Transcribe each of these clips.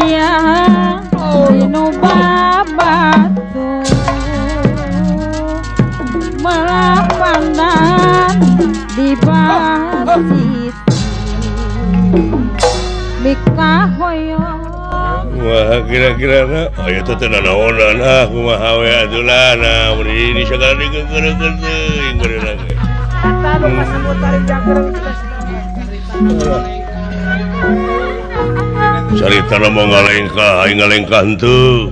Aya nu babatu melak pandan di basitu mika hoyong. Wah, kira-kira aya teh teu nanaonan ah kumaha we atuh lah nah mun ini sagala digeungkeun teuing geureuh ge. Eta nu kasebut tarik jangkreung teh. Carita na mau ngalengkah, aing ngalengkah henteu.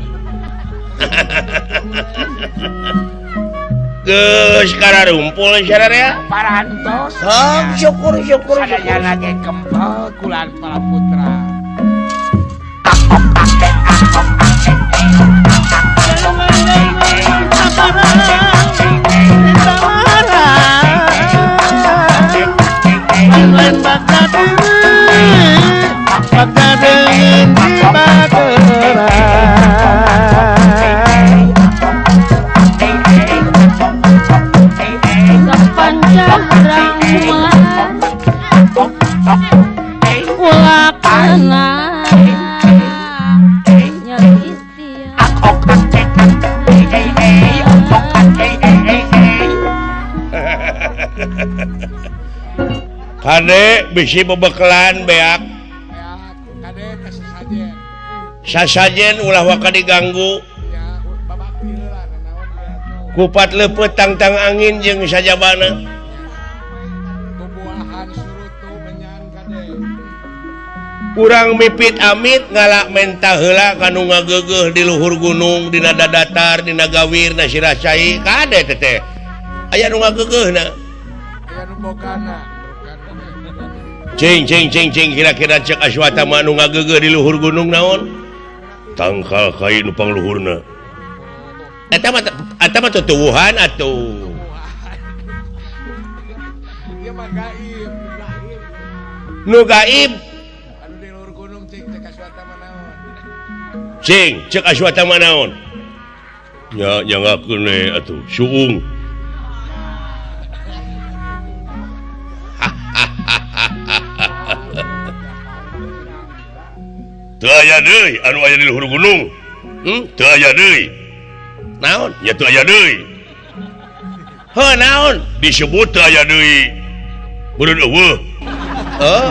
Geus kararumpul sararea. Parantos. Oh, syukur syukur syukur. Sadayana ge kempel kulan para putra. Kade bisi bebekelan beak. Sasajen ulah waka diganggu. Kupat leupeut tangtang angin jeung sajabana. Urang mipit amit ngalak menta heula kanu ngageugeuh di luhur gunung dina dadatar dina gawir na sirah cai kade teteh. Aya nu ngageugeuhna. Aya nu bogana. Cing cing cing cing kira-kira cek Aswatama nu ngageugeuh di luhur gunung naon? Tangkal kai nu pangluhurna. Eta mah eta mah tutuwuhan atuh. Ieu mah gaib. Nu gaib anu di luhur gunung cing cek Aswatama naon? Cing cek Aswatama naon? Nya nyangakeun we atuh suung. Teu aya deui anu aya di luhur gunung. Teu aya deui. Naon? Ya teu aya deui. Heuh naon? Disebut teu aya deui. Beureun eueuh. Heuh.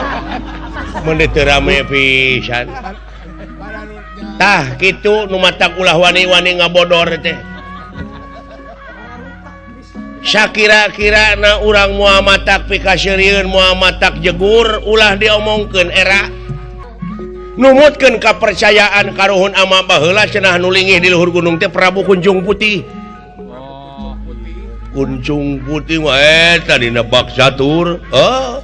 Mun teu rame pisan. Tah kitu nu matak ulah wani-wani ngabodor teh. Sakira-kirana urang moal matak pikaseurieun moal matak jegur ulah diomongkeun era. Numutkeun kapercayaan karuhun ama baheula cenah nu lingih di luhur gunung teh Prabu Kuncung Putih. Kuncung Putih mah eta dina bak catur. Heuh.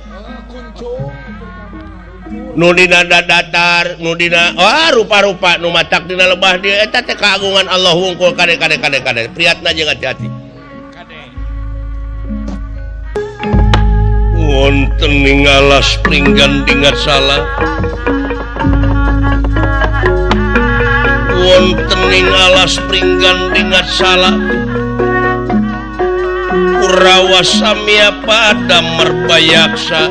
Nu dina datar, nu dina wah rupa-rupa nu matak dina lebah dieu eta teh kagungan Allah wungkul kade kade kade kade. Priatna jeung hati-hati. Wonten ing alas pringgan dingat salah. Wonten ing alas pringgan dingat salah. Kurawa samya pada merbayaksa.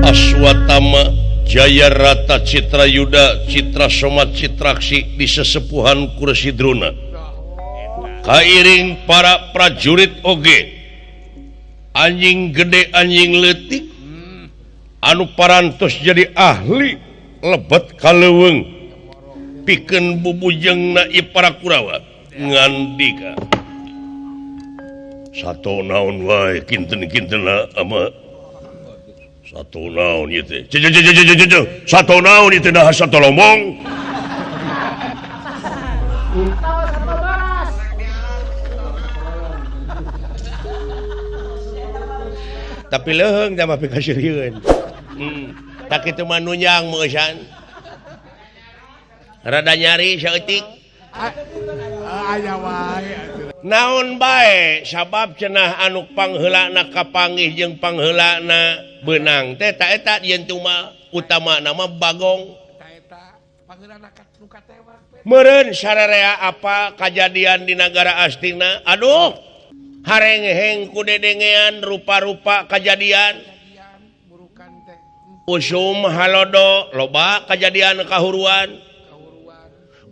Aswatama Jaya Rata Citra Yuda Citra Soma Citraksi di sesepuhan kursi Drona. Kairing para prajurit oge anjing gede anjing leutik anu parantos jadi ahli lebet kaleuweung pikeun bubujengna ieu para Kurawa ngandika satu naon wae kinten-kintenna ama satu naon ieu teh satu naon ieu teh nah satu lomong. Tapi leuheung da mah pikaseurieun. Tak kitu mah nunjang meusan. Rada nyari saeutik. Aya wae atuh. Naon bae sabab cenah anu pangheulana kapanggih jeung pangheulana beunang teh ta eta yen teu mah utamana mah Bagong. Ta eta pangheulana nu katewak. Meureun sararea apa kajadian di nagara Astina? Aduh, harengheng ku dedengean rupa-rupa kajadian. Usum halodo loba kajadian kahuruan.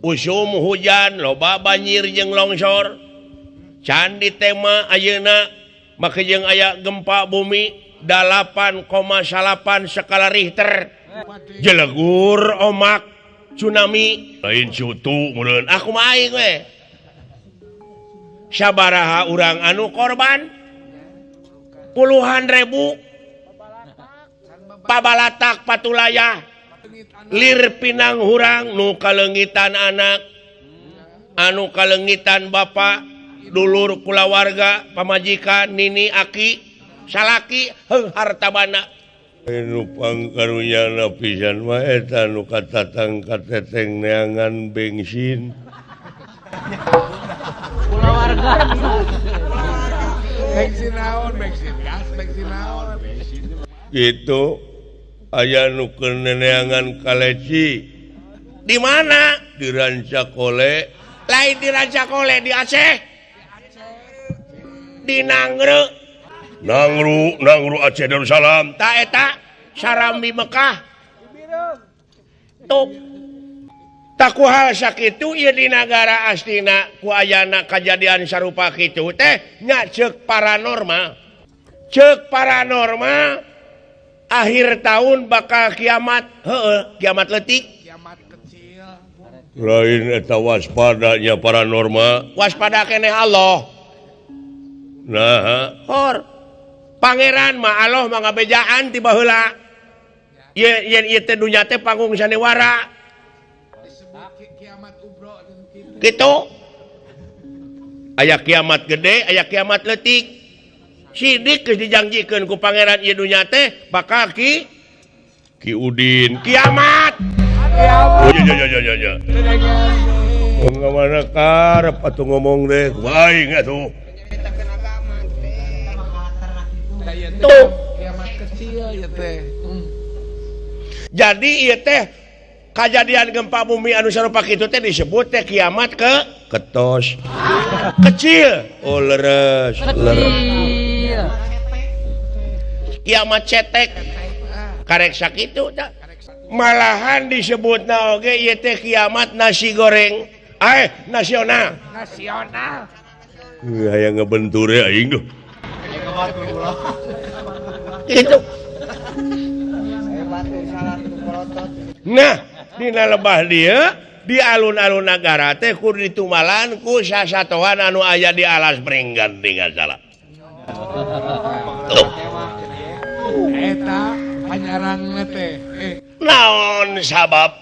Usum hujan loba banjir jeung longsor. Candi tema ayeuna make jeung aya gempa bumi 8,8 skala Richter. Jelegur omak tsunami lain cutu meureun aku mah aing we. Sabaraha urang anu korban? Puluhan ribu. Pabalatak patulayah lir pinang hurang nu kaleungitan anak, anu kaleungitan bapa, dulur kulawarga, pamajikan, nini, aki, salaki, heung harta bana. Nu pangkarunyana pisan mah eta nu katatang kateteng neangan bensin. Kulawarga. Bensin naon, bensin gas, bensin naon. Gitu aya nu keur neangan kaleci. Di mana? Di Rancakole. Lain di Rancakole, di Aceh. Di Nangru. Nangru, Nangru Aceh Darussalam. Ta eta Sarambi Mekah. Tuh. Taku hal sakitu ieu di nagara Astina ku ayana kajadian sarupa kitu teh nya ceuk paranormal. Ceuk paranormal akhir tahun bakal kiamat. Heeh, kiamat leutik. Kiamat kecil. Lain eta waspadanya paranormal. Waspada keneh Allah. Nah, hor. Pangeran mah Allah mah ngabejaan ti baheula. Ye yen ieu teh dunya teh panggung sanewara. Kiamat kubro kitu. Aya kiamat gede, aya kiamat leutik. Sidik geus dijangjikeun ku pangeran ieu dunya teh bakal ki Ki Udin kiamat. Oh ya ya ya ya. Mana karep atuh ngomong deh. Baik atuh. Tuh. Kiamat kecil ya teh. Jadi ieu teh kajadian gempa bumi anu sarupa kitu teh disebut teh kiamat ke ketos. Kecil. Oh leres, leres. Kiamat cetek. Karek sakitu tah. Malahan disebutna oge ieu teh kiamat nasi goreng. Nasional. Nasional. Hayang ngebentur aing duh. Itu. Nah, dina lebah dia di alun-alun nagara teh kudu ditumalan ku sasatoan anu aya di alas Pringgan tinggal salah. Tuh. Eta panyarangna teh. Naon sabab?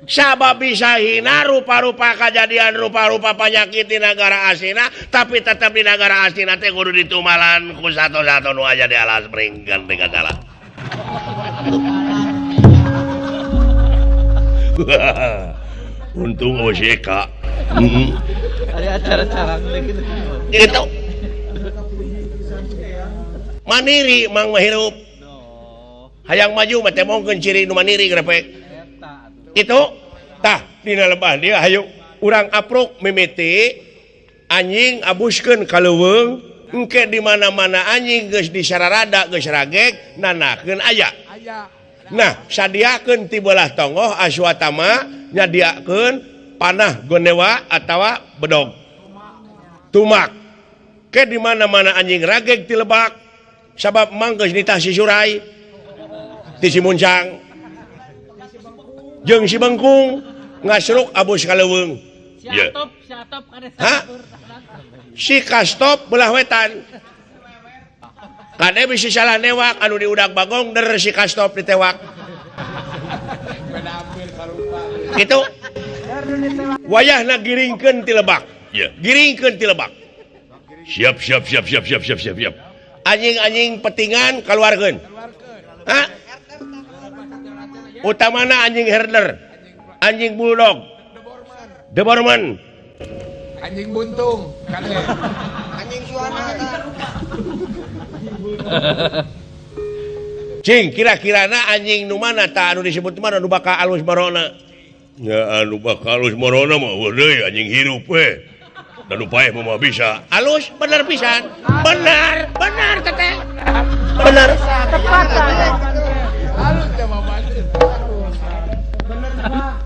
Sabab bisa hina rupa-rupa kejadian rupa-rupa penyakit di nagara Asina, tapi tetap di nagara Asina teh kudu ditumalan ku satu-satu nu aya di alas Pringgan tinggal salah. Untung OJK. Ada acara-acara gitu. Gitu. Mandiri mang mah hirup. Hayang maju mah teh mongkeun ciri nu mandiri grepek. Itu tah dina lebah dia hayu urang apruk mimiti anjing abuskeun ka leuweung engke di mana-mana anjing geus disararada geus rageg nanakeun aya. Nah, sadiakeun ti beulah tonggoh Aswatama nyadiakeun panah gonewa atawa bedog. Tumak. Ke di mana-mana anjing rageg ti lebak sabab mang geus nitah si Surai ti si Muncang. Jeung si Bengkung ngasruk abus ka leuweung. Hah? Si Kastop belah wetan. Kade bisi salah newak anu diudak bagong der si Kastop ditewak. Gitu. Wayahna giringkeun ti lebak. Giringkeun ti lebak. Siap siap siap siap siap siap siap siap. Anjing-anjing petingan kaluarkeun. Hah? Utamana anjing herder, anjing bulldog, Doberman, anjing buntung, anjing suana. Cing kira-kirana anjing nu mana tah anu disebut mana nu bakal alus barona. Nya anu bakal alus morona mah eueuh deui anjing hirup we. Dan nu paeh mah bisa. Alus bener pisan. Bener, bener teteh. Bener. Tepat. Alus jawaban.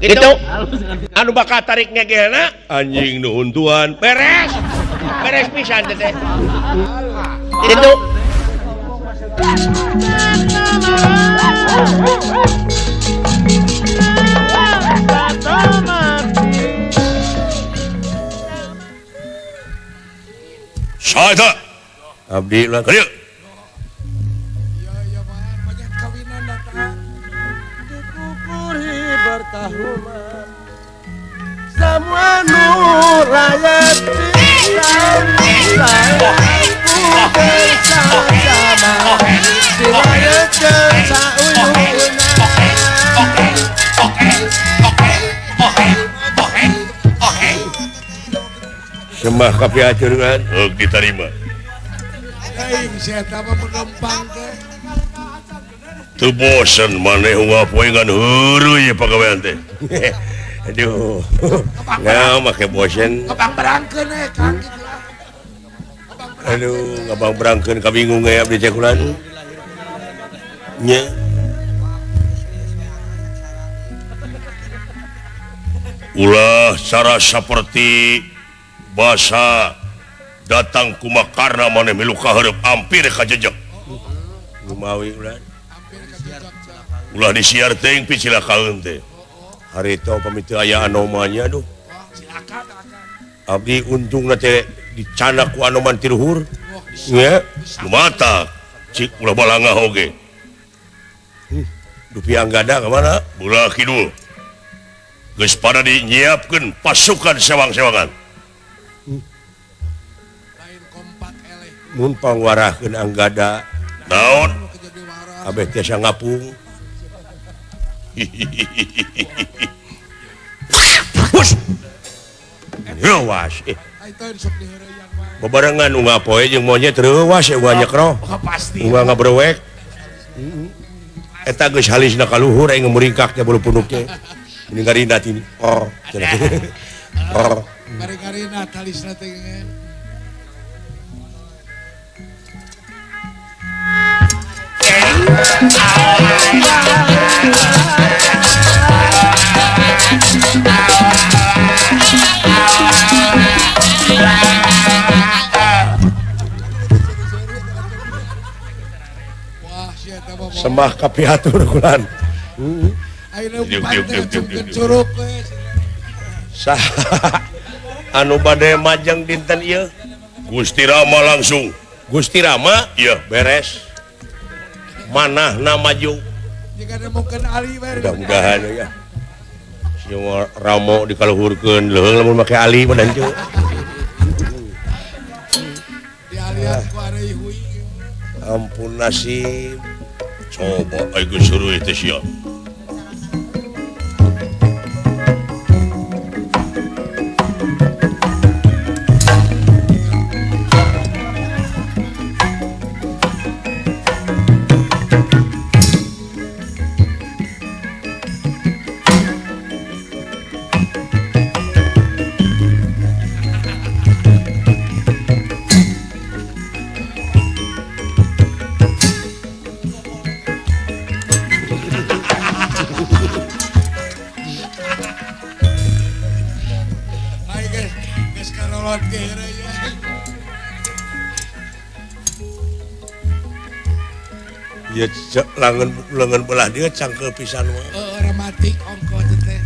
Gitu. Anu bakal tarik ngegelna anjing nu huntuan. Beres. Beres pisan teteh. Itu. Saha abdi lah kieu. Iya mah banyak kawinan datang. Dikukuri bertahuman. Semua nur rakyat bersama Sembah kapihaturkeun heug diterima. Aing sia eta mah pegempang teh. Teu bosen maneh unggal poe ngan heureuy pagawean teh. Aduh. Nah, make bosen. Ngabang berangkeun we Kang kitu lah. Aduh, ngabang berangkeun kabingung we abdi teh kulan. Nya. Ulah cara seperti basa datang kumakarna maneh milu kahareup ampir ka jejeg. Lumawi ulah. Ulah disiar teuing picilakaeun teh. Harita pamit teu aya anomanya aduh. Abdi untungna teh dicanak ku anoman ti luhur. Nya, lumata cik ulah balangah oge. Dupi Anggada ka mana? Ulah kidul. Geus pada dinyiapkeun pasukan sewang-sewangan. Lain kompak eleh. Mun pangwarahkeun Anggada. Naon? Abeh tiasa ngapung. Hus. Reuwas. Bebarengan unggal poe jeung monyet reuwas unggal nyekroh. Pasti. Unggal ngabrewek. Eta geus halisna ka luhur aing muringkak teh bulu punuk teh. Ini ngarina tini. Oh. Oh. Ngari-ngarina talisna teh. Sembah kapihatur kulan. Anu bade majeng dinten ieu Gusti Rama langsung. Gusti Rama ieu beres. Manahna maju. Mudah-mudahan ya. Si Ramo dikaluhurkeun leuheung lamun make ali mah dan Ampun nasib. Coba aing geus heureui teh sia. Ya lengan belah dia cangkel pisan mah. Rematik ongko teh.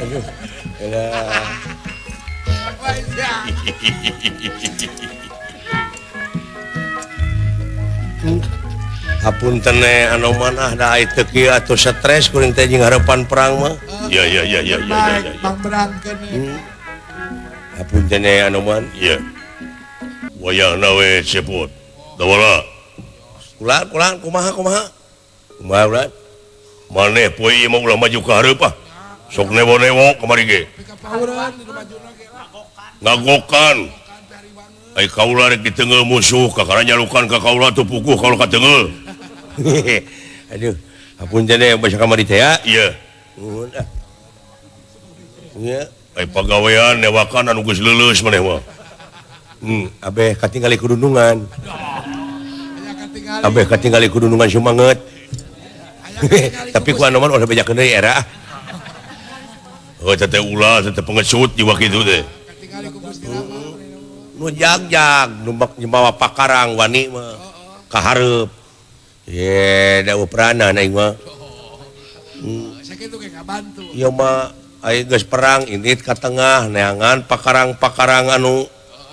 Aduh, hapunten anoman ah da teu kieu atuh stres kuring teh jeung harapan perang mah. Iya iya iya iya iya. Pangberangkeun. Apunten Anoman. Iya. Wayahna we cepot. Dawala. Ulah ulah kumaha kumaha. Kumaha ulah. Maneh poe ieu mah ulah maju ka hareup ah. Sok newo-newo kamari ge. Ngagokan. Ai kaula rek diteunggeul musuh kakara nyalukan ka kaula teu puguh kaula kateunggeul. Aduh, apunten basa kamari teh ya. Iya. Nuhun ah. Nya, ai pagawean newakan anu geus leuleus maneh mah. Abeh katingali kudunungan. Abeh katingali kudunungan sumanget. Tapi ku Anoman ulah bejakeun deui era. Heuh teh ulah teh pengecut jiwa kitu teh. Nu jagjag nu mawa pakarang wani mah ka hareup. Ye da peranan aing mah. Sakitu ge ngabantu. Ieu mah aing geus perang indit ka tengah neangan pakarang-pakarang anu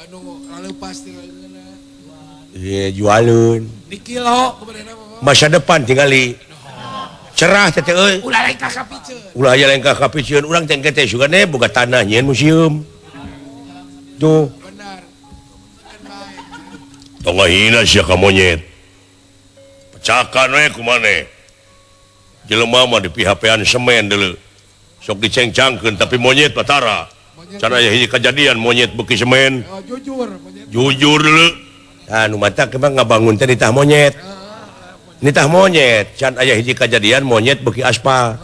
anu leupas ti ye jualeun. Di kilo kumaha masa depan tingali. Cerah teh euy. Ulah lengkah ka piceun. Ulah aya lengkah ka piceun urang teh engke teh sugane boga tanah nyieun museum. Tuh. Benar. Tong ngahina sia ka monyet. Pecakan we ku maneh. Jelema mah dipihapean semen deuleu. Sok dicengcangkeun tapi monyet batara. Can aya hiji kajadian monyet beuki semen. Oh, jujur monyet. Jujur deuleu. Tah nu matak emang ngabangun teh nitah monyet. Nitah monyet, can aya hiji kajadian monyet beuki aspal.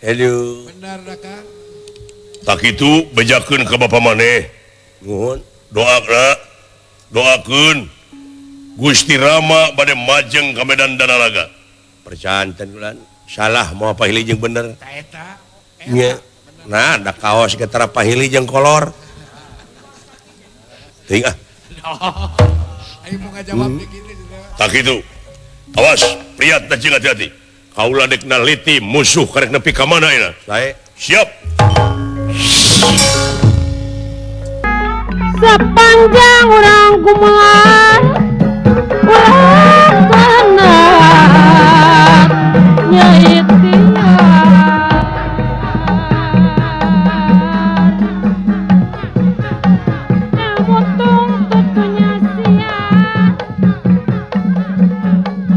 Aduh. Benar dah Kang. Tak kitu bejakeun ka bapa maneh. Nuhun. Doakna, doakeun Gusti Rama bade majeng ka Medan Danalaga. Percanten ulan. Salah moal pahili jeung bener. Ta eta. Nya. Nah, da kaos ge tara pahili jeung kolor. Teuing ah. Ayo mau ngajawab kitu. Tak kitu. Awas, priat da jeung hati-hati. Kaula dek naliti musuh karek nepi ka mana ayeuna. Sae. Siap. Sepanjang urang gumelar urang kana nya ikhtiar namutung tutunya sia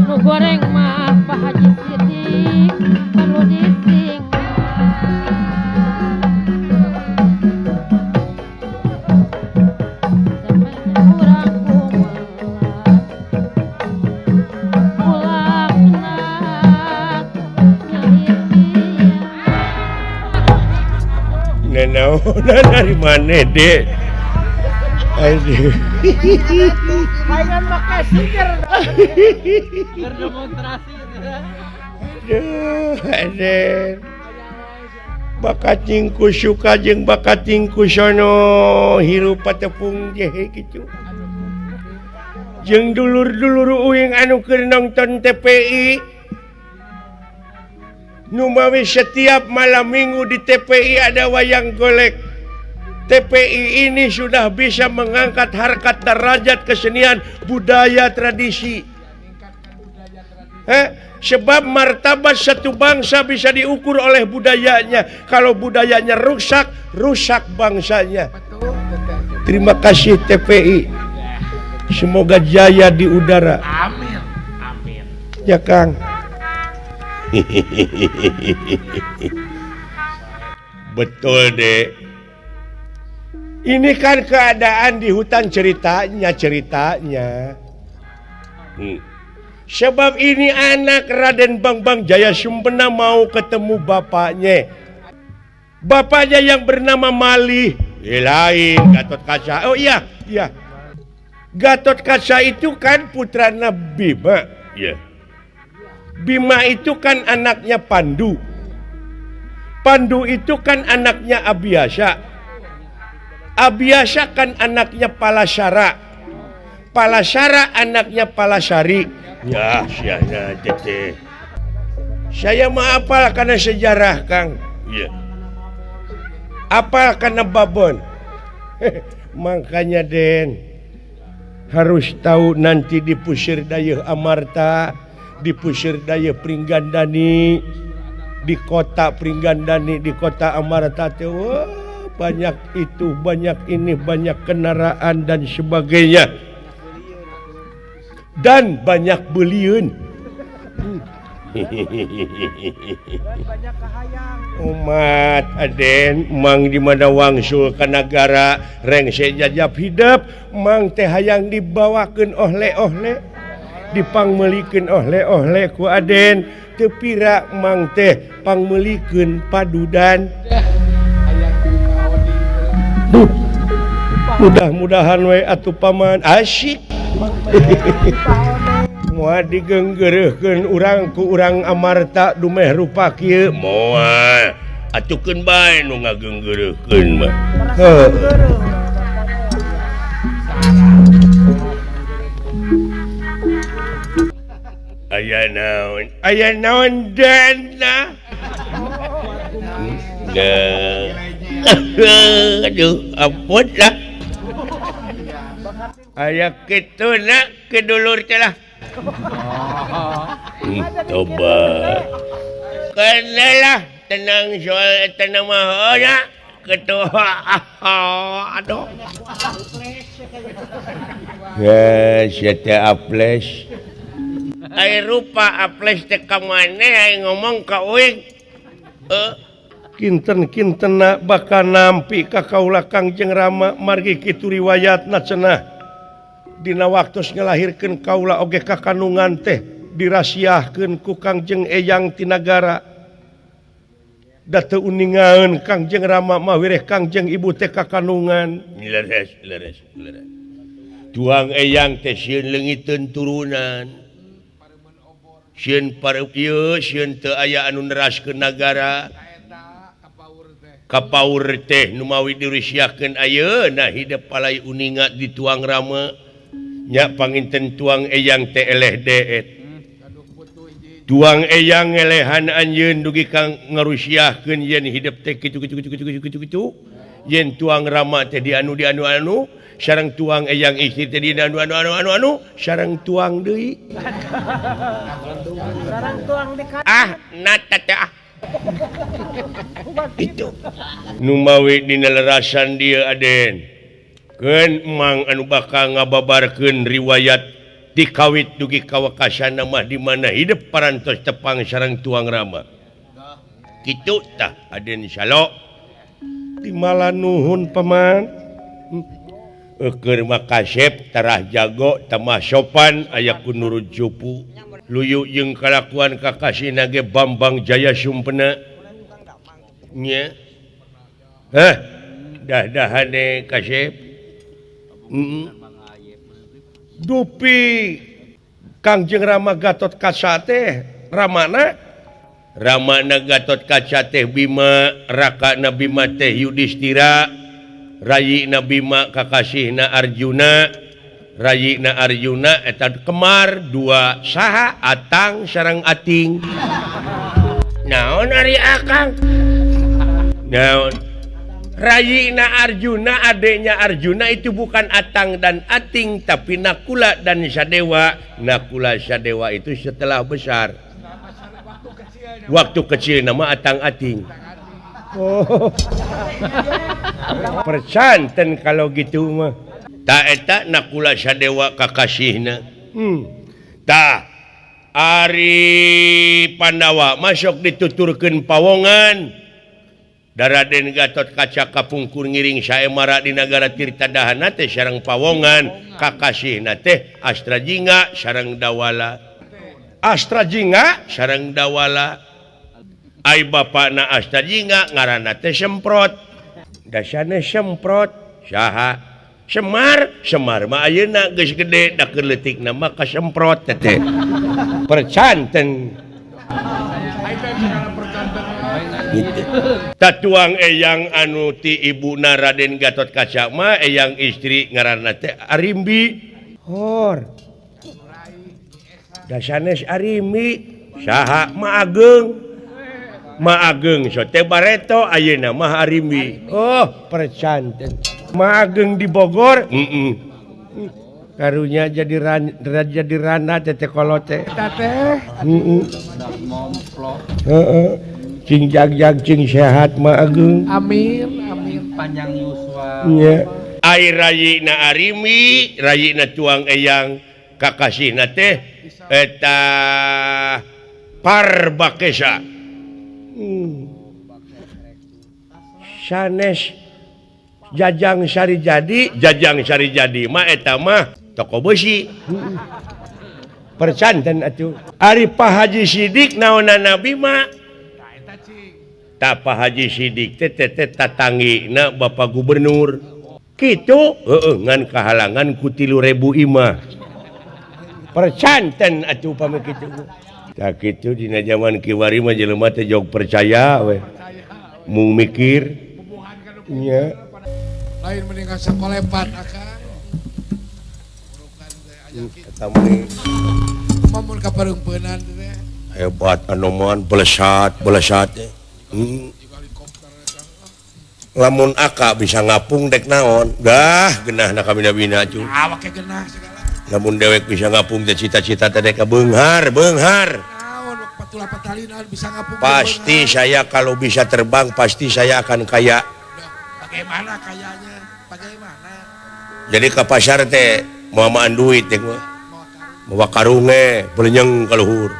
nu goreng mah Pak Haji Sidik perlu dising. Nenaonan dari mana dek? Aduh. Palingan makasih berdemonstrasi. Aduh, aduh. Bakatingku suka jeung bakatingku sono hirup patepung jehe kitu. Jeung dulur-dulur uing anu keur nonton TPI. Numawi setiap malam minggu di TPI ada wayang golek. TPI ini sudah bisa mengangkat harkat derajat kesenian budaya tradisi. Sebab martabat satu bangsa bisa diukur oleh budayanya. Kalau budayanya rusak, rusak bangsanya. Terima kasih TPI. Semoga jaya di udara. Amin. Amin. Ya Kang. Betul dek. Ini kan keadaan di hutan ceritanya. Sebab ini anak Raden Bangbang Jaya Sumpena mau ketemu bapaknya. Bapaknya yang bernama Malih. Lain Gatot Kaca. Oh iya, iya. Gatot Kaca itu kan putrana Bima. Iya. Bima itu kan anaknya Pandu. Pandu itu kan anaknya Abiyasa. Abiyasa kan anaknya Palasara. Palasara anaknya Palasari. Ya, sianya tete. Saya mah apal karena sejarah, Kang. Iya. Apal karena babon. Makanya Den harus tahu nanti di Pusir Dayeuh Amarta, di Pusir Dayeuh Pringgandani. Di kota Pringgandani, di kota Amarta teh banyak itu, banyak ini, banyak kendaraan dan sebagainya. Dan banyak beliun. Umat Aden mang di mana wangsul ka nagara rengse jajap hidep mang teh hayang dibawakeun ohle-ohle dipangmeulikeun ohle-ohle ku Aden teu pira mang teh pangmeulikeun padudan. Duh, mudah-mudahan we atuh paman asyik. Moal digeunggeureuhkeun urang ku urang Amarta dumeh rupa kieu moal atukeun bae nu ngageunggeureuhkeun mah. Heuh. Aya naon? Aya naon dana? Aduh, ampun lah. Aya kitu na ke dulur teh lah. Coba kenalah tenang soal tenang mah ya ketua aduh ya sia teh aples ai rupa aples teh ka maneh ai ngomong ka uing kinten-kintena bakal nampi ka kaula Kangjeng Rama margi kitu riwayatna cenah. Dina waktu ngelahirkeun kaula oge kakandungan teh dirasiahkeun ku Kangjeng Eyang Tinagara. Da teu uningaeun Kangjeng Rama mah wireh Kangjeng Ibu teh kakandungan. Leres leres leres. Tuang Eyang teh sieun leungiteun turunan. Sieun pareup ieu sieun teu aya anu neraskeun nagara. Kapaur teh nu mawi dirasiahkeun ayeuna hidep palai uninga di Tuang Rama. Nya panginten tuang Eyang teh eleh deet. Tuang Eyang ngelehan anjeun dugi ka ngarusiahkeun yen hidep teh kitu kitu kitu kitu kitu kitu. Yen Tuang Rama teh dianu dianu anu, sareng tuang Eyang istri teh dianu anu anu anu anu, sareng tuang deui. Sareng tuang di ah, nata teh ah. Itu. Nu mawi dina lerasan dieu Aden. Keun mang anu bakal ngababarkeun riwayat dikawit dugi kawakasana mah di mana hidup parantos tepang sareng Tuang Rama. Kitu tah Aden Salo. Timala nuhun paman. Eukeun mah kasep tarah jago tamah sopan aya ku nurut cupu. Luyu jeung kalakuan kakasihna ge Bambang Jaya Sumpena. Nya. Heh, dah-dahane kasep. Dupi Kangjeng Rama Gatot Kaca teh Ramana Ramana Gatot Kaca teh Bima rakana Bima teh Yudhistira rayina Bima kakasihna Arjuna rayina Arjuna eta kemar dua saha Atang sareng Ating. Naon ari Akang? Naon? Rayina Arjuna, adeknya Arjuna itu bukan Atang dan Ating, tapi Nakula dan Sadewa. Nakula Sadewa itu setelah besar. Waktu kecil nama Atang Ating. Oh. Percanten kalau gitu mah. Ta eta Nakula Sadewa kakasihna. Tah ari Pandawa masuk dituturkeun pawongan. Daraden Gatot Kaca kapungkur ngiring saemara di nagara Tirta Dahana teh sareng pawongan kakasihna teh Astra Jingga sareng Dawala. Astra Jingga sareng Dawala. Ai bapana Astra Jingga ngaranna teh Semprot. Dasane Semprot saha? Semar, Semar mah ayeuna geus gede da keur leutikna mah ka Semprot teh. Percanten. Tatuang Eyang anu ti ibuna Raden Gatot Kaca mah Eyang istri ngaranna teh Arimbi. Hor. Dasanes Arimbi saha Ma Ageng. Ma Ageng sote bareto ayeuna mah Arimbi. Oh, percanten. Ma Ageng di Bogor. Heeh. Karunya jadi jadi rana teh kolot teh. Heeh. Heeh. Cing jagjag cing sehat Ma Agung. Amin amin. Panjang yuswa. Nya. Ai rayina Arimi, rayina tuang eyang kakasihna teh eta Parbakesa. Sanes Jajang Sarijadi, Jajang Sarijadi mah eta mah toko besi. Percanten atuh. Ari Pak Haji Sidik naonana Bima? Ta Pak Haji Sidik teh teh tatangina Bapak Gubernur. Kitu heeh ngan kahalangan ku 3.000 imah. Percanten atuh pami kitu. Tah kitu dina zaman kiwari mah jelema teh jog percaya we. Mung mikir nya. Lain mendingan sakolepan akang. Eta mah mun ka pareumpeunnan teh. Hebat anoman belesat belesat teh. Lamun aka bisa ngapung dek naon dah genahna kabina-bina cu. Awake genah segala. Lamun dewek bisa ngapung teh cita-cita teh dek beunghar beunghar. Naon patula patalina bisa ngapung. Pasti saya kalau bisa terbang pasti saya akan kaya. Bagaimana kayanya? Bagaimana? Jadi ke pasar teh moal duit teh mah. Mawa karunge belenyeng ka luhur.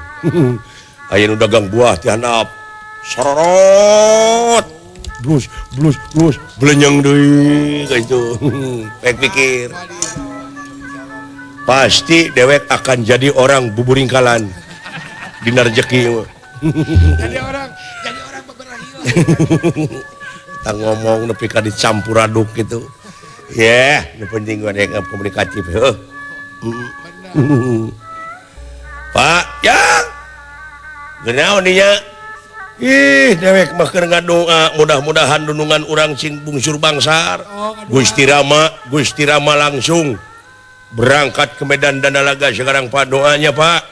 Aya nu dagang buah ti handap. Sororot. Blus blus blus belenyeng deui ka itu. Pek pikir. Pasti dewek akan jadi orang buburingkalan. Dina rejeki mah. Jadi orang beberahil. Tah ngomong nepi ka dicampur aduk gitu. Ya, nu penting gua dek komunikatif heuh. Pak, yang genaon dinya? Ih, dewek mah keur ngadoa mudah-mudahan dunungan urang sing bungsur bangsar. Gusti Rama langsung berangkat ke Medan Dandalaga sekarang Pak doanya Pak.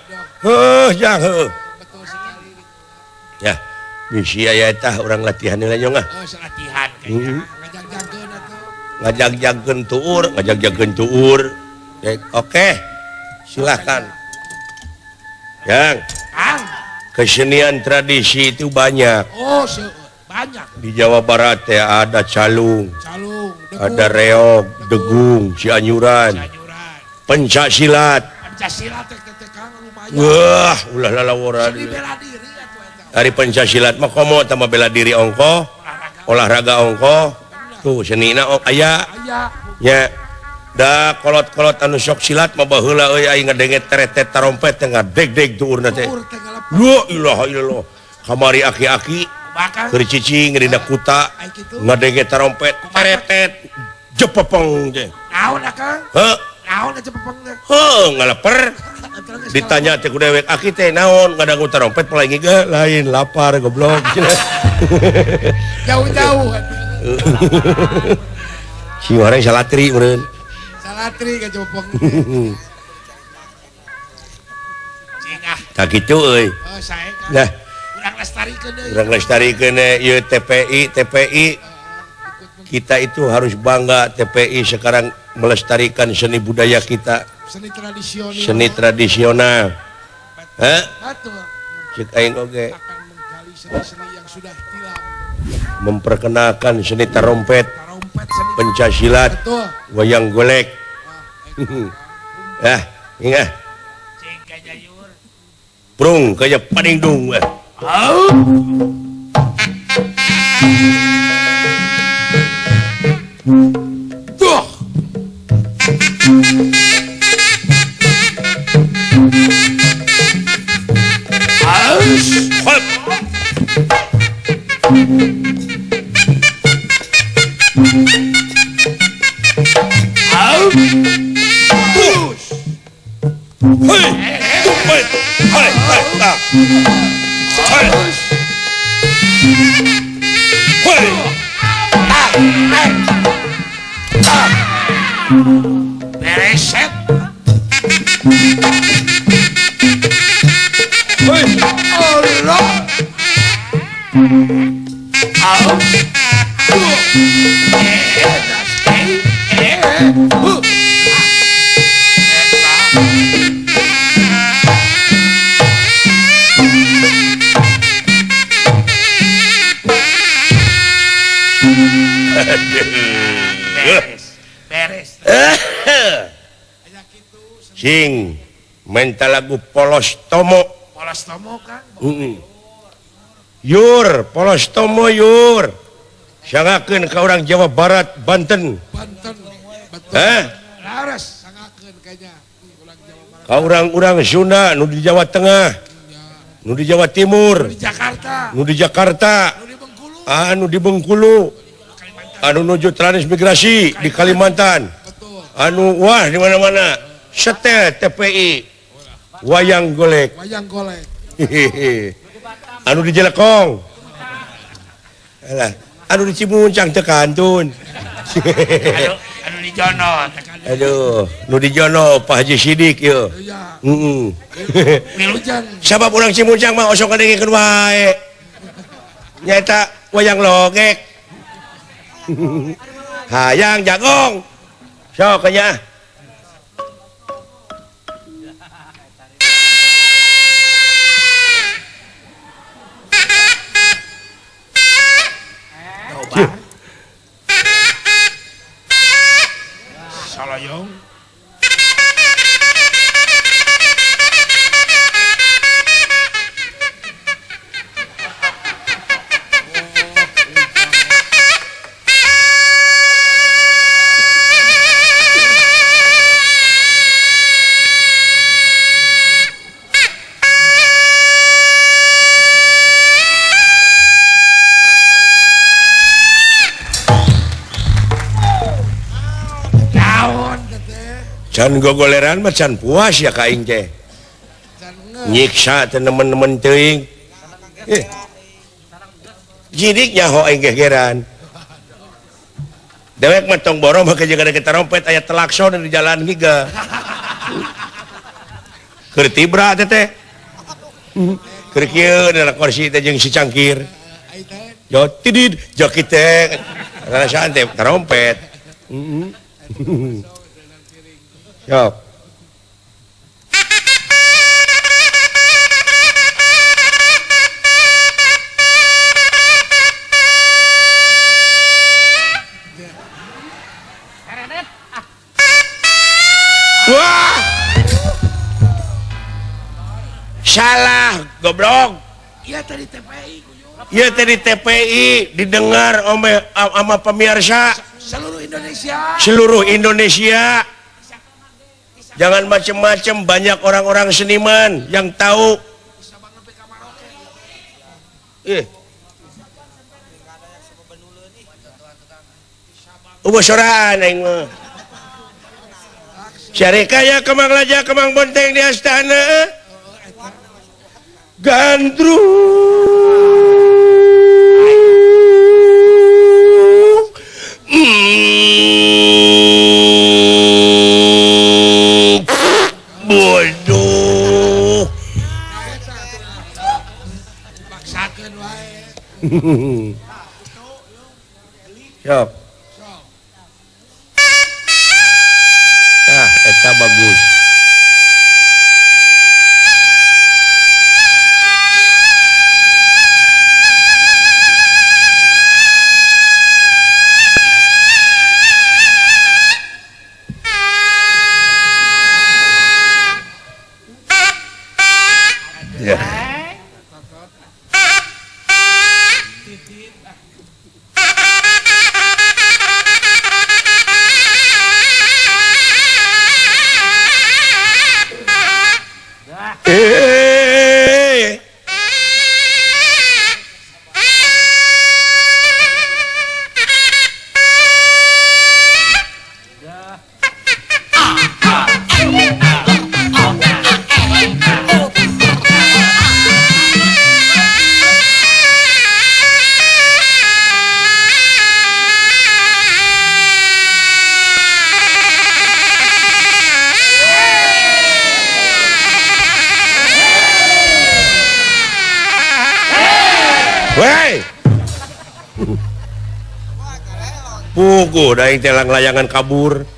Heuh, jang heuh. Ya, misi aya tah urang latihan heula nyong ah. Oh, latihan kayaknya. Ngajagjagkeun atuh. Ngajagjagkeun tuur, ngajagjagkeun tuur. Oke. Silakan. Yang kesenian tradisi itu banyak. Oh, banyak. Di Jawa Barat ya ada calung, calung degung, ada reog, degung, cianyuran, pencak silat. Pencak silat teh Kang lumayan. Wah, ulah lalaworan. Seni bela diri atuh eta. Ari pencak silat mah komo tambah bela diri ongkoh, olahraga ongkoh. Tuh senina aya. Nya. Da kolot-kolot anu sok silat mah baheula euy aing ngadenge teretet tarompet teh ngadeg-deg tuurna teh. La ilaha illallah. Kamari aki-aki keur cicing dina kuta ngadenge tarompet teretet jepepeng teh. Naon akang? Heuh. Naon jepepeng teh? Heuh, ngaleper. Ditanya teh ku dewek aki teh naon ngadangu tarompet paling ge lain lapar goblok. Jauh-jauh. Si orang salatri meureun. Salatri ka jepepeng. Cingah. Tah kitu euy. Oh, sae kan. Nah, urang lestarikeun deui. Urang lestarikeun ieu TPI. Kita itu harus bangga TPI sekarang melestarikan seni budaya kita. Seni tradisional. Seni tradisional. Hah? Betul. Cek aing oge. Akan menggali seni-seni yang sudah hilang. Memperkenalkan seni tarompet, seni pencak silat, wayang golek. Ah, ingat. Prung kaya padingdung. Tuh. Hop. Hei, hei, hei, hei, hei, bereset. Hei, Allah. Beres. Beres. Sing menta lagu Polos Tomo. Polos Tomo kan. Yur, Polos Tomo yur. Sangakeun ka urang Jawa Barat, Banten. Banten. Hah? Laras sangakeun kayaknya urang Jawa Barat. Ka urang-urang Sunda nu di Jawa Tengah. Nu di Jawa Timur, nu di Jakarta, nu di Jakarta, nu di Bengkulu, anu di Bengkulu, anu nuju transmigrasi di Kalimantan. Betul. Anu wah di mana-mana. Setel TPI wayang golek. Wayang golek. Anu di Jelekong. Alah, anu di Cimuncang teu kantun. Anu di Jono. Aduh, nu di Jono Pak Haji Sidik yeuh. Heeh. Sabab urang Cimuncang mah osok ngadengikeun wae. Nyaeta wayang logek. Hayang jagong. Sok nya. Salayong. Can gogoleran mah can puas ya ka aing teh. Nyiksa teh nemen-nemen teuing. Jidik nyaho aing gegeran. Dewek mah tong borong make jeung ada trompet aya telakson di jalan giga. Keur tibra teh teh. Keur kieu dina kursi teh jeung si cangkir. Jo tidid joki teh. Rasaan teh trompet. Siap. Wah. Salah, goblok. Iya tadi TPI. Iya tadi TPI didengar sama pemirsa seluruh Indonesia. Seluruh Indonesia. Jangan macem-macem, banyak orang-orang seniman yang tahu. Ubuh soraan aing mah. Syarika ya Kemang Laja Kemang Bonteng di astana. Gandrung. Bodoh. Paksakeun wae. Siap. Ah, eta bagus. Ya. Puguh daing teh layangan kabur.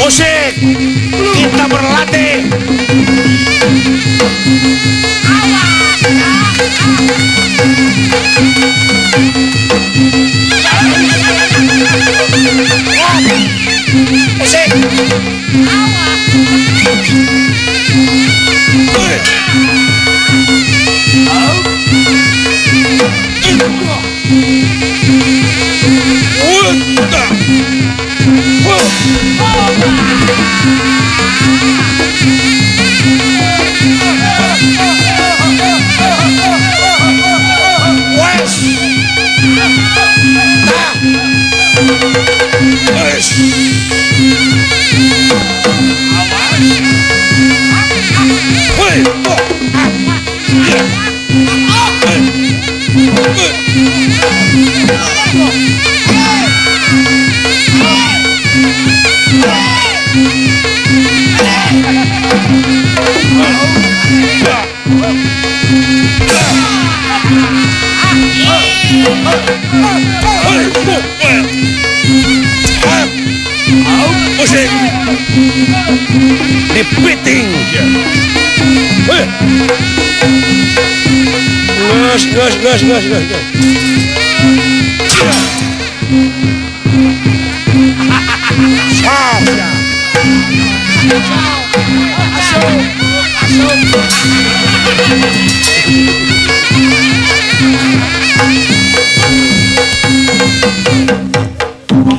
Musik, kita berlatih. Musik. Dipiting. Gas gas gas gas gas.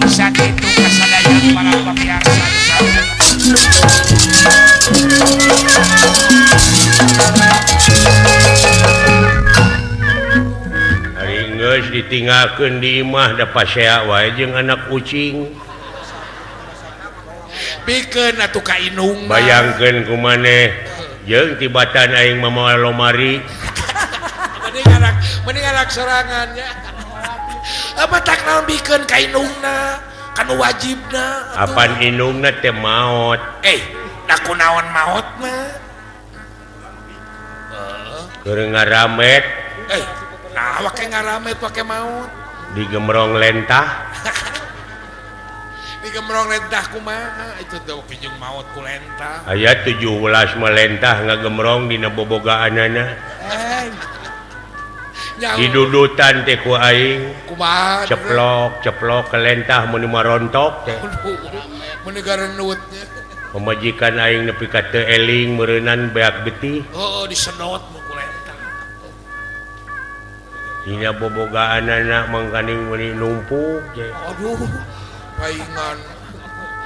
Sakitu kasadayan para pamirsa. Ari geus ditinggalkeun di imah da pasea wae jeung anak kucing. Pikeun atuh ka indung. Bayangkeun ku maneh jeung tibatan aing mamawa lomari. Mending anak sorangan nya. Apa tak naon bikeun ka indungna, kanu wajibna. Apan indungna teh maot. Da kunaon maot mah? Keur ngaramet. Nah wake ngaramet wake maot. Digemrong lentah. Digemrong lentah kumaha? Itu teh wake jeung maot ku lentah. Aya 17 melentah ngagemrong dina bobogaanana. Didudutan teh ku aing. Kumaha? Ceplok, ceplok ke lentah mun marontok teh. Mun garenutnya. Pamajikan aing nepi ka teu eling meureunnan beak getih. Heuh, disedot mu ku lentah. Dina bobogaanana mangkaning meuni numpuk teh. Aduh, paingan.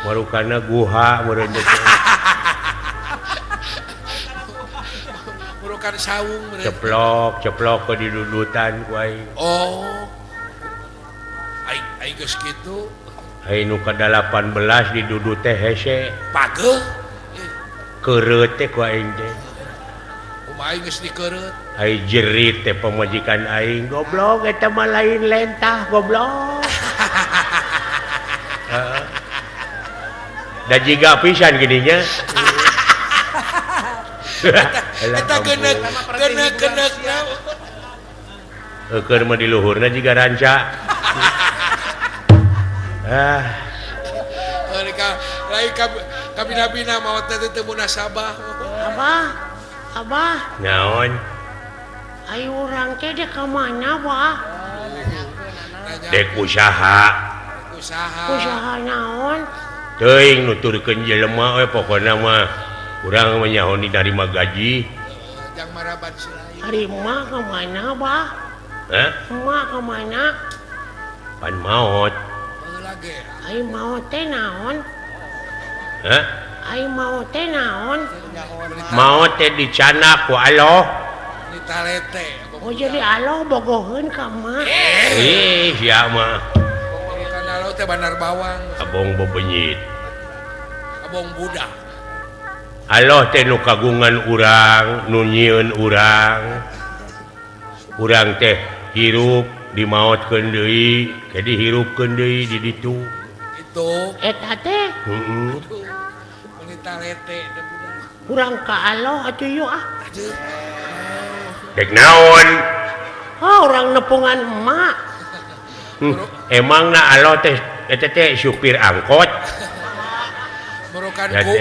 Marukana guha meureun teh. Marukan saung meureun. Ceplok, ceplok ke didudutan ku aing. Oh. Aing aing geus kitu. Aing nu ka-18 didudut teh hese. Pageuh. Keureuh teh ku aing teh. Kumaha geus dikeureut. Ai jerit teh pamajikan aing goblok eta mah lain lentah goblok. Heeh. Da jiga pisan gininya. Eta geuneuk geuneuk geuneukna. Keur mah di luhurna jiga ranca. Ah. Lain kabina-bina maot teh teu munasabah. Abah, abah. Naon? Ayo urang teh dek ka mana, Bah? Dek usaha. Usaha. Usaha naon? Teuing nuturkeun jelema we pokona mah urang mah nyaho narima gaji. Jang maraban selain. Ari emak ka mana, Bah? Hah? Emak ka mana? Pan maot. Baheula ge. Ai maot teh naon? Hah? Ai maot teh naon? Maot teh dicanak ku Allah. Ditalete. Oh jadi Allah bogoheun ka emak. Ih, sia mah. Bukan Allah teh bandar bawang. Abong bebenyit. Abong budak. Allah teh nu kagungan urang, nu nyieun urang. Urang teh hirup dimaotkeun deui, ke dihirupkeun deui di ditu. Itu. Eta teh. Heeh. Meuni talete teh budak. Urang ka Allah atuh yeuh ah. Aduh. Dek naon? Oh, urang nepungan emak. Emang na Allah teh eta teh supir angkot. Merukan ku,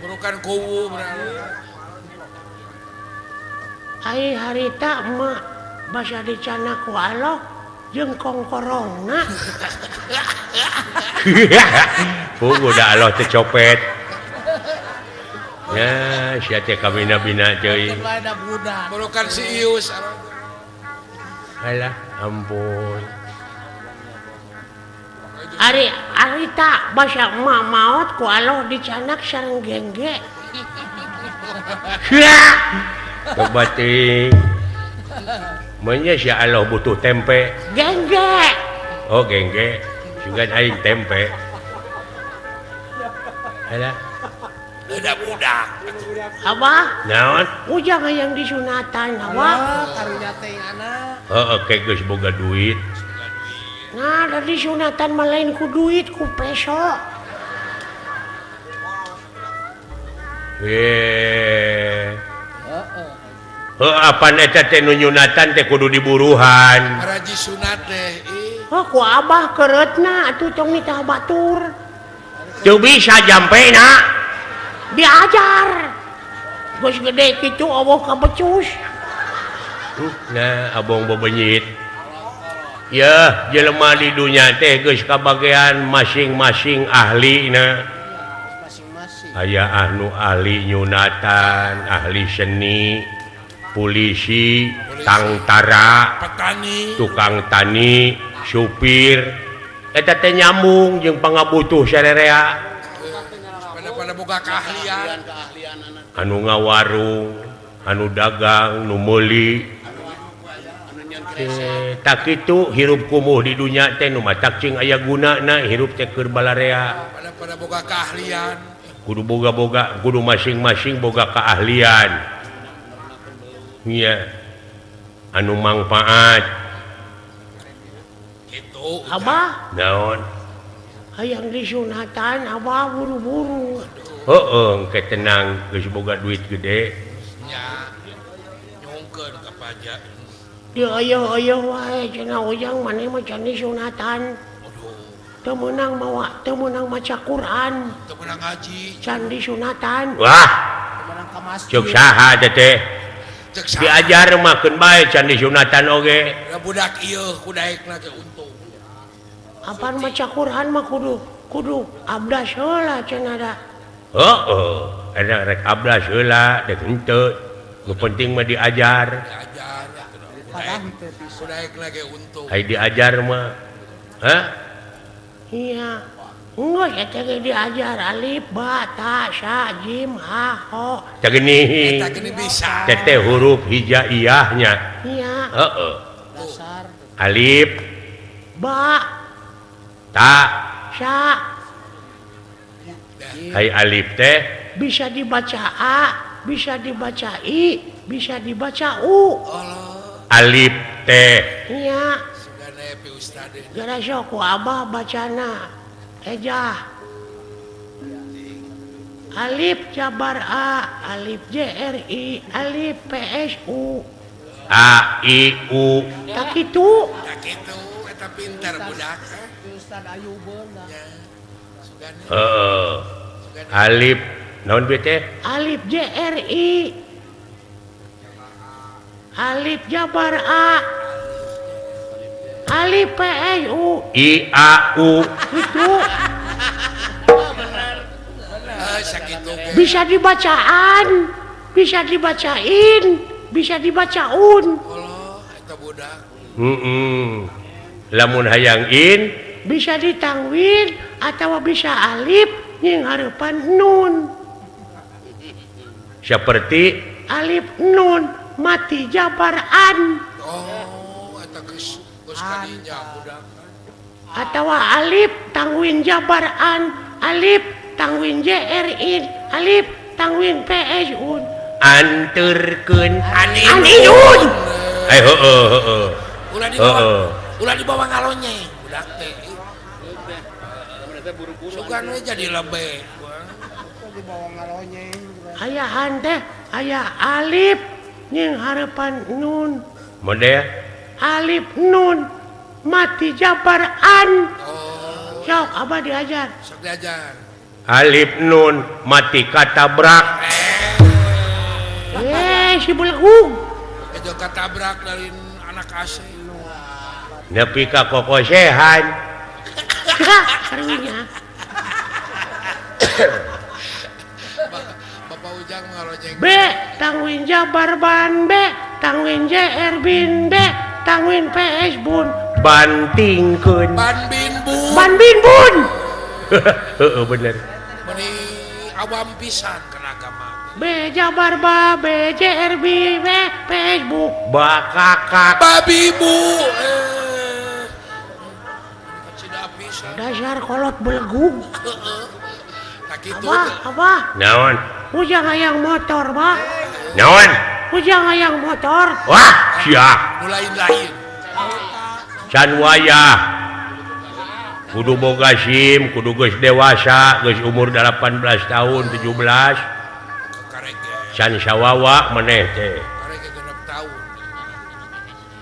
merukan kuwu Ai harita emak basa dicanak ku Allah jeung kongkorongna. Puguh da Allah teh copet. Ya, sia teh kabina-bina teuing. Merukan si Ius. Alah, ampun. Ari harita basa emak maot ku Allah dicanak sareng gengge. Coba teuing. Menya si Allah butuh tempe. Gengge. Oh, gengge. Sugan aing tempe. Alah. Budak-budak. Abah? Naon? Ujang hayang disunatan, abah. Karunya teh anak. Heeh, ke geus boga duit. Nah, dari sunatan mah lain ku duit, ku peso. Heeh, apan eta teh nu nyunatan teh kudu diburuhan. Raji sunat teh. Oh, ku abah keureutna atuh tong nitah batur. Teu bisa jampena. Diajar. Geus gede kitu eueuh ka becus. Nah, abong bebenyit. Ya, jelema di dunya teh geus kabagean masing-masing ahlina. Masing-masing. Aya anu ahli nyunatan, ahli seni, polisi, tangtara, petani, tukang tani, supir. Eta teh nyambung jeung pangabutuh sarerea. Pada boga keahlian, anu ngawarung, anu dagang, nu meuli. Tak kitu hirup kumuh di dunya teh nu matak cing aya gunana hirup teh keur balarea. Pada boga keahlian. Kudu boga-boga, kudu masing-masing boga keahlian. Iya. Anu mangpaat. Kitu. Abah? Naon? Hayang disunatan abah buru-buru. Heeh, engke tenang geus boga duit gede. Nya. Nyungkeun ka pajak. Dieueuh-eueuh wae cenah ujang maneh mah can disunatan. Teu meunang mawa, teu meunang maca Quran. Teu meunang ngaji. Can disunatan. Wah. Teu meunang ka masjid. Ceuk saha teh teh? Ceuk saha? Diajar mah keun bae can disunatan oge. Da budak ieu ku daekna ge untung. Apaan maca Quran mah kudu abdas heula cenah da. Heeh, eta rek abdas heula dek henteu. Nu penting mah diajar. Diajar. Ku daekna ge untung. Ai diajar mah. Hah? Iya. Geus eta ge diajar alif ba ta sa jim ha ho. Tah geuning. Eta geuning bisa. Teh huruf hijaiyahnya. Iya. Heeh. Dasar. Alif ba ta sa. Hai alif teh bisa dibaca a, bisa dibaca I, bisa dibaca U. Alif teh. Nya. Gara sok ku Abah bacana. Ejah. Alif jabar A, alif J R I, alif P S U. A I U. Tak kitu. Tak kitu eta pintar budak. Ustad Ayubeun. Heeh. Alif naon bieu teh? Alif J R I. Alif jabar A. Alif P S U. I A U. Kitu. Bisa dibacaan, bisa dibacain, bisa dibacaun. Allah eta budak. Lamun hayang in bisa ditangwin atau bisa alif jeung hareupan nun. Seperti alif nun mati jabar an. Oh, eta geus geus kadinya budak. Atawa alif tangwin jabar an, alif tangwin J R I, alif tangwin P S U. Anturkeun aninun. Eh heueuh heueuh. Ulah dibawa. Ulah dibawa ngalonyeng budak teh. Sugan we jadi lebe. Dibawa ngalonyeng. Ayahan teh aya alif jeung hareupan nun. Model alif nun mati jabar an. Oh. Sok abah diajar. Sok diajar. Alif nun mati katabrak. Si belegung. Itu katabrak dari anak AC. Nepi ka kokosehan. Karunya. Bapak Ujang ngalojeng. B tangwin jabar ban B, tangwin JR bin B, tangwin PS bun. Bantingkeun. Ban bin bun. Ban bin bun. Heeh bener. Meni awam pisan kana agama. B jabar ba B J R B B P S bu. Bakakak. Babi bu. Dasar kolot belegung. Heeh. Kitu. Abah, abah. Naon? Ujang hayang motor, bah. Naon? Ujang hayang motor. Wah, sia. Nu lain-lain. Can wayah. Kudu boga SIM, kudu geus dewasa, geus umur 18 tahun, 17. Can sawawa maneh teh. Karege 6 tahun.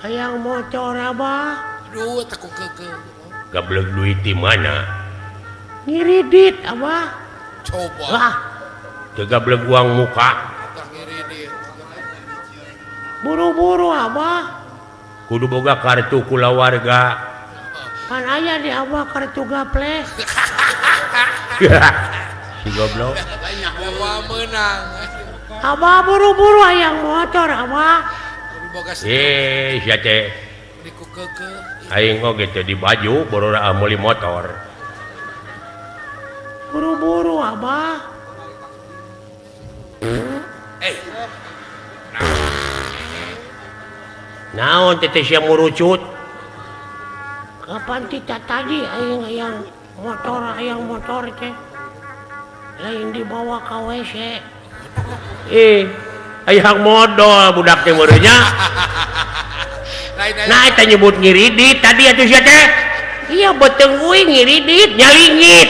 Hayang motor, abah. Aduh, teh ku keukeuh. Gablek duit di mana? Ngiridit, abah. Coba. Wah. Teu gablek uang muka. Buru-buru, abah. Kudu boga kartu kulawarga. Pan aya di abah kartu gaple. Si goblok. Bawa meunang. Abah buru-buru hayang motor, abah. Eh, sia teh. Aing oge teh di baju borora meuli motor. Buru-buru, abah. Naon teh sia murucut? Kapan kita tadi aing hayang motor teh. Lain dibawa ka WC. Hayang modol budak teh meureun nya. Nah eta nyebut ngiridit tadi atuh sia teh. Iya beuteung uing ngiridit nyalingit.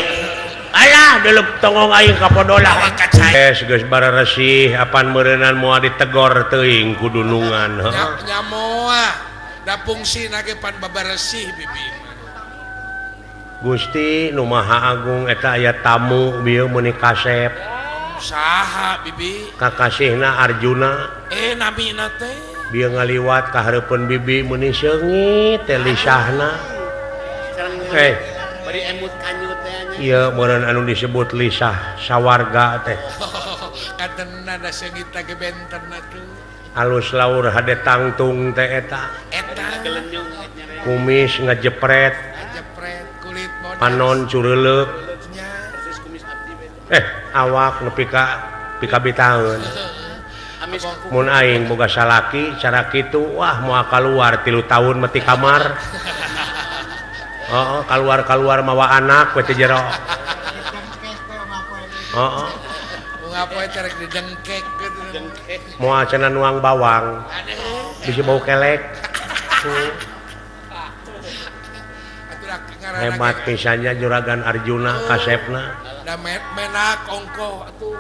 Alah delep tongong aing ka podolah. Geus bararesih apan meureunan moal ditegor teuing ku dunungan heuh. Nya moal da fungsina ge pan babaresih bibi. Gusti nu Maha Agung eta aya tamu bieu meuni kasep. Saha bibi? Kakasihna Arjuna. Namina teh. Bieu ngaliwat ka hareupeun bibi meuni seungit teh lisahna. Bari emut kanyut teh nya. Ieu meureun anu disebut lisah sawarga teh. Katenna da seungit teh benten atuh. Alus laur hade tangtung teh eta. Eta kumis ngejepret. Ngejepret kulit bodas. Panon cureuleup. Awak nepi ka pikabitaeun. Mun aing boga salaki cara kitu wah moal kaluar 3 tahun mah ti kamar. Heeh, kaluar-kaluar mawa anak we teh jero. Heeh. Unggal poe teh rek didengkek gitu. Moal cenah nuang bawang. Bisi bau kelek. Hebat pisannya Juragan Arjuna kasepna. Da menak ongkoh atuh.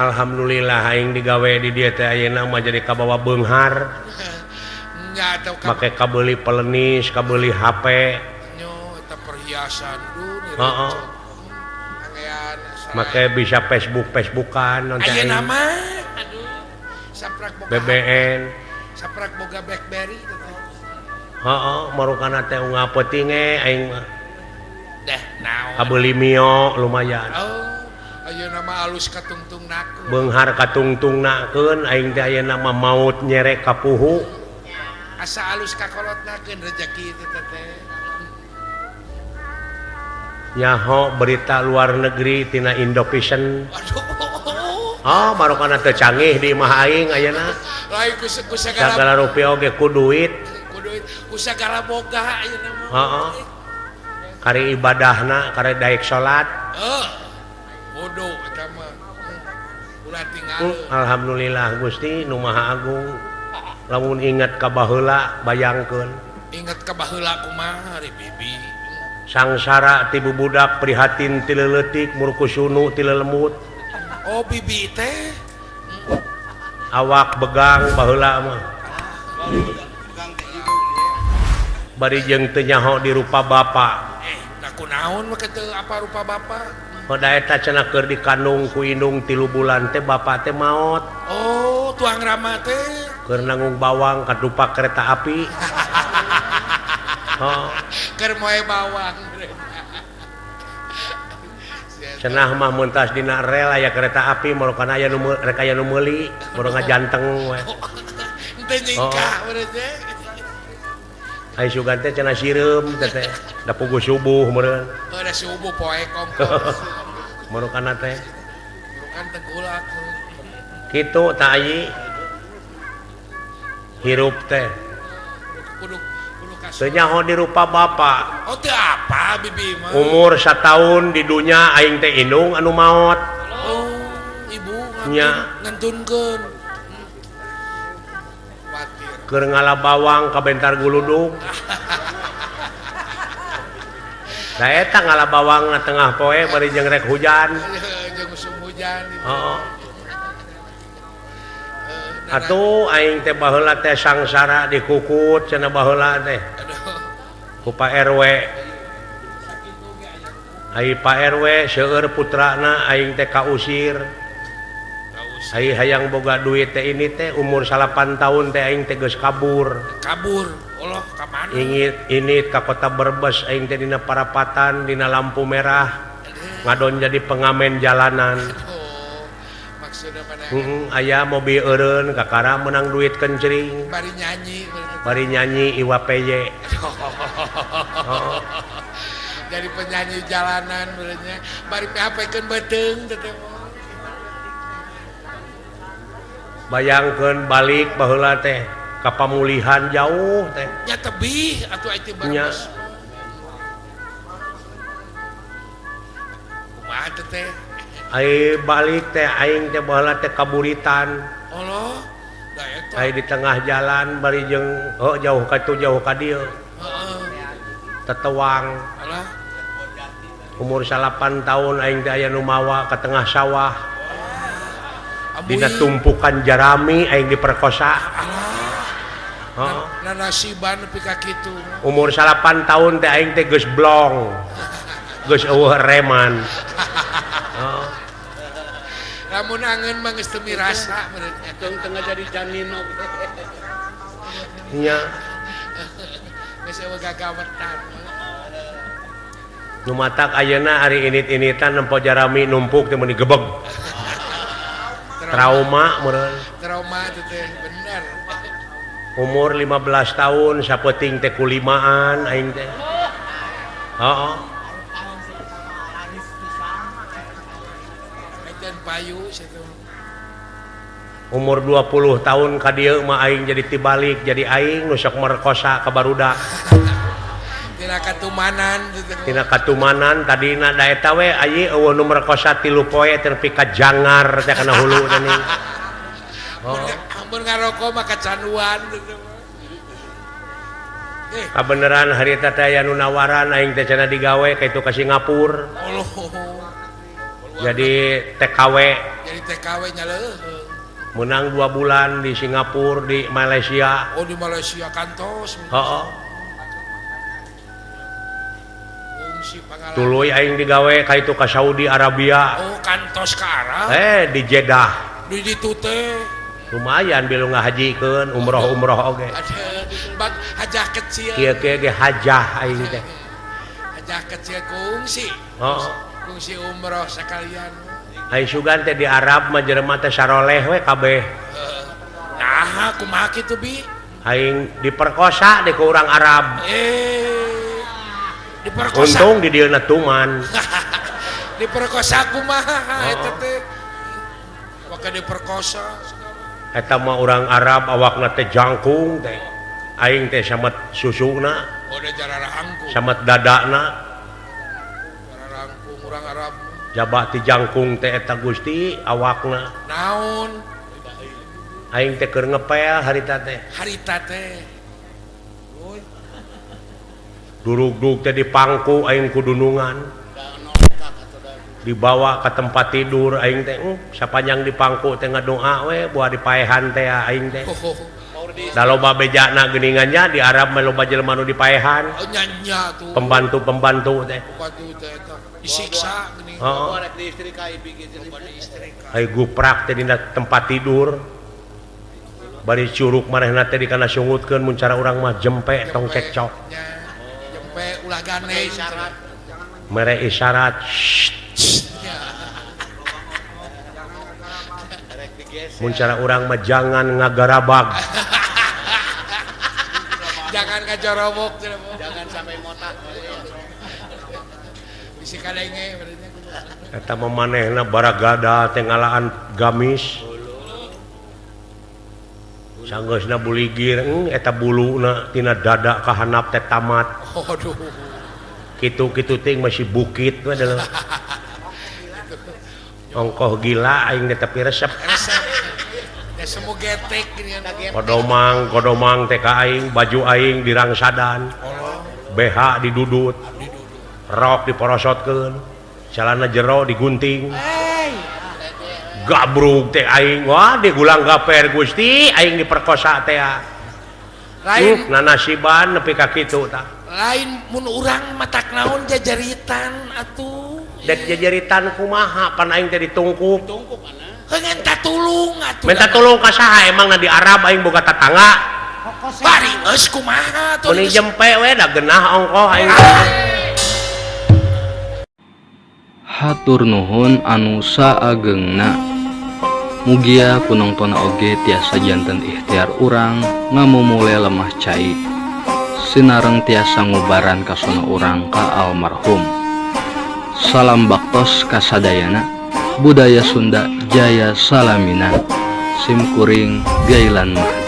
Alhamdulillah aing digawe di dieu teh ayeuna mah jadi kabawa beunghar. Nya atuh make kabeuli pelenis, kabeuli HP. Nyo eta perhiasan duh. Heeh. Make bisa Facebook-Facebookan nanti ayeuna mah aduh. Saprak boga BBN. Saprak boga BlackBerry teh. Heeh, marukana teh unggal peuting ge aing mah. Deh, naon. Kabeuli mio lumayan. Oh, ayeuna mah alus katungtungnakeun. Beunghar katungtungnakeun aing teh ayeuna mah maut nyerek ka puhu. Asa alus kakolotnakeun rejeki teh teh. Nyaho berita luar negeri tina Indovision. Aduh. Oh, marukana teu canggih di imah aing ayeuna. Lain ku sagala sagala rupiah oge ku duit. Ku sagala boga ayeuna mah. Heeh. Kari ibadahna, kari daek salat. Heuh. Bodoh eta mah. Ulah tinggal. Alhamdulillah Gusti nu Maha Agung. Lamun inget ka baheula bayangkeun. Inget ka baheula kumaha ari bibi. Sangsara ti bubudak prihatin ti leuletik murkusunu ti lelemut. Oh bibi teh. Awak begang baheula mah. Bari jeung teu nyaho di rupa bapa. Da kunaon mah teu apa rupa bapa? Da eta cenah keur dikandung ku indung 3 bulan teh bapa teh maot. Oh, tuang rama teh. Keur nanggung bawang kadupak kereta api. Oh. Keur moe bawang. Cenah mah mentas dina rel aya kereta api marukana aya nu rek aya nu meuli, baru ngajanteng we. Teu nyingkah meureun teh. Ai sugan teh cenah sireum teh teh. Da puguh subuh meureun. Heuh da subuh poe kongkong. Marukana teh. Marukan tengkulak. Kitu tah ayi. Hirup teh. Kudu teu nyaho di rupa bapa. Oh teu apa bibi mah. Umur satahun di dunya aing teh indung anu maot. Oh, ibu nya ngentunkeun. Keur ngala bawang ka bentar guludug. Da eta ngala bawang na tengah poe bari jeung rek hujan. Jeung usum hujan. Heeh. Atuh aing teh baheula teh sangsara dikukut cenah baheula teh. Ku Pak RW. Ai Pak RW seueur putrana aing teh kausir. Ai hayang boga duit teh ini teh umur 8 tahun teh aing teh geus kabur. Kabur. Allah ka mana? Ingit init ka kota Brebes aing teh dina parapatan dina lampu merah. Ngadon jadi pengamen jalanan. Aya mobil eureun kakara menang duit kencring. Bari nyanyi. Bari nyanyi Iwa PY. Oh. Jadi penyanyi jalanan beureunya bari PHP-keun beuteung teh. Bayangkeun balik baheula teh ka pamulihan jauh teh. Nya tebih atuh eta Brebes. Kumaha teh? Ai balik teh aing teh baheula teh kaburitan. Allah, da eta. Ai di tengah jalan bari jeung heuh jauh ka tu jauh ka dieu. Heeh. Tetewang. Alah. Umur 8 tahun aing teh aya nu mawa ka tengah sawah. Dina tumpukan jarami aing diperkosa. Alah. Heeh. Nanasiban nepi ka kitu. Umur 8 tahun teh aing teh geus blong. Geus eueuh reman. Oh. Lamun angeun mah geus teu mirasa meureun tong tengah jadi janino. Nya. Geus eueuh gagawetan. Nu matak ayeuna ari init-initan nempo jarami numpuk teh meuni gebeg. Trauma meureun. Trauma teh bener. Umur 15 tahun sapeuting teh kulimaan aing teh. Heeh. Umur 20 tahun ka dieu mah aing jadi tibalik jadi aing nu sok merkosa ka barudak. Tina katumanan. Tina katumanan tadina da eta we ayi eueuh nu merkosa 3 poe tepi ka jangar teh kana hulu teh ning. Oh. Amun ngaroko mah kacanduan. Kabeneran harita teh aya nu nawaran aing teh cenah digawe ka itu ka Singapura. Jadi TKW. Jadi TKW nya leuh. Menang 2 bulan di Singapura, di Malaysia. Oh, di Malaysia kantos. Heeh. Tuluy aing digawe ka itu ka Saudi Arabia. Oh, kantos ka Arab. Di Jeddah. Di ditu teh. Lumayan bilu ngahajikeun, umroh-umroh oge. Bag hajah kecil. Kieu-kieu ge hajah aing teh. Hajah kecil kungsi. Heeh. Kungsi umroh sekalian. Ai sugan teh di Arab mah jelema teh saroleh we kabeh. Nah, kumaha kitu bi? Aing diperkosa di ku urang Arab. Diperkosa. Untung di dieuna tuman. Diperkosa kumaha eta teh? Waka diperkosa. Eta mah urang Arab awakna teh jangkung teh. Aing teh samet susuna. Oh, da jararangkung. Samet dadana. Jararangkung urang Arab. Jabah ti jangkung teh eta Gusti awakna. Naon? Aing teh keur ngepel harita teh. Harita teh. Durug-durug teh dipangku aing ku dunungan. Dibawa ke tempat tidur aing teh sapanjang dipangku teh ngadoa we buah dipaehan teh aing teh. Da loba bejana geuningan nya di Arab mah loba jelema nu dipaehan. Oh, nya tuh. Pembantu-pembantu teh. Pembantu teh eta disiksa geuning. Heeh. Ai guprak teh dina tempat tidur. Bari curug manehna teh dikana sungutkeun mun cara urang mah jempe tong cekcok. Jempe ulah gandeng isyarat. Mere isyarat. Mun cara urang mah jangan ngagarabag. Jangan ngajorobok, jangan sampai motak. Bisi kadenge berarti. Eta mah manehna baragada teh ngalaan gamis. Sanggeusna buligir eta buluna tina dada ka handap teh tamat. Aduh. Kitu-kitu ting masih bukit we adalah. Ongkoh gila aing teh tapi resep. Ya semua getek gini. Kodomang, kodomang teh ka aing, baju aing dirangsadan. BH didudut. Rok diporosotkeun, celana jero digunting. Gabrug teh aing, wah digulang gaper Gusti, aing diperkosa teh. Lain nanasiban nepi ka kitu tah. Lain mun urang matak naon jajaritan atuh. Dek jajaritan kumaha pan aing teh ditungkup. Tungkup ana. Minta tulung atuh. Minta tulung ka saha emang na di Arab aing boga tatangga. Bari geus kumaha atuh. Meuni jempe we da genah ongkoh aing. Hatur nuhun anu saagengna. Mugia punongtona oge tiasa janten ikhtiar urang ngamumule lemah cai. Sinareng tiasa ngubaran kasona urang ka almarhum. Salam baktos kasadayana. Budaya Sunda Jaya Salamina. Simkuring Gailan Mahdi.